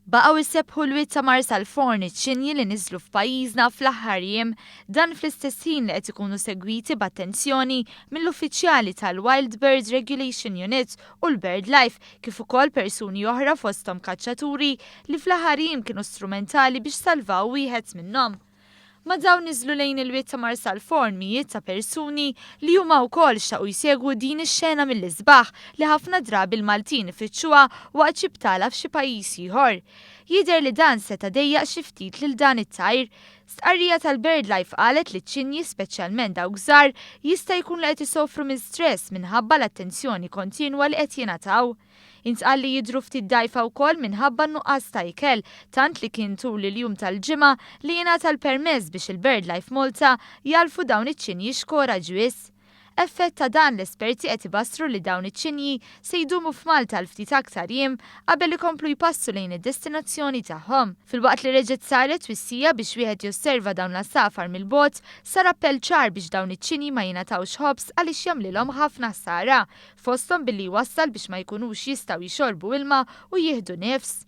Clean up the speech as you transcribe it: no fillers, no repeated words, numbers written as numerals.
Baqgħu jsebbħu l-wied ta' Marsalforn iċ-ċinji li niżlu f'pajjiżna fl-aħħar jiem, dan fl-istess ħin li qed ikunu segwiti b'attenzjoni mill-uffiċjali tal-Wild Bird Regulation Unit u l-BirdLife kif ukoll persuni oħra fosthom kaċċaturi li fl-aħħar jiem kienu strumentali biex salvaw wieħed minnhom. Ma' dawn niżlu lejn il-wied ta' Marsalforn mijiet ta' persuni li huma wkoll xtaqu jsegwu din ix-xena mill-isbaħ li ħafna drabi l-Maltin ifittxuha waqt xi btala f'xi pajjiż ieħor. Jidher li dan seta' dejjaq xi ftit lil dan it-tajr. Stqarrija tal-BirdLife qalet li ċ-ċinji, speċjalment dawk żgħar, jista' jkun li qed isofru minn stress minħabba l-attenzjoni kontinwa li qed jingħataw. Intqal li jidhru ftit dgħajfa wkoll minħabba n-nuqqas ta' ikel, tant li kien tul il-jum tal-Ġimgħa li jingħata l-permess biex il-BirdLife Malta jagħlfu dawn iċ-ċinji xkora ġwies. Effett ta' dan l-esperti qed ibassru li dawn iċ-ċinji se jdumu f'Malta għal ftit aktar jiem qabel ikomplu jpassu lejn id-destinazzjoni tagħhom. Filwaqt li reġgħet saret twissija biex wieħed josserva dawn l-għasafar mill-bogħod, sar appell ċar biex dawn iċ-ċinji ma jingħatawx ħobż għaliex jagħmlilhom ħafna ħsara, fosthom billi jwassal biex ma jkunux jistgħu jixorbu ilma u jieħdu nifs.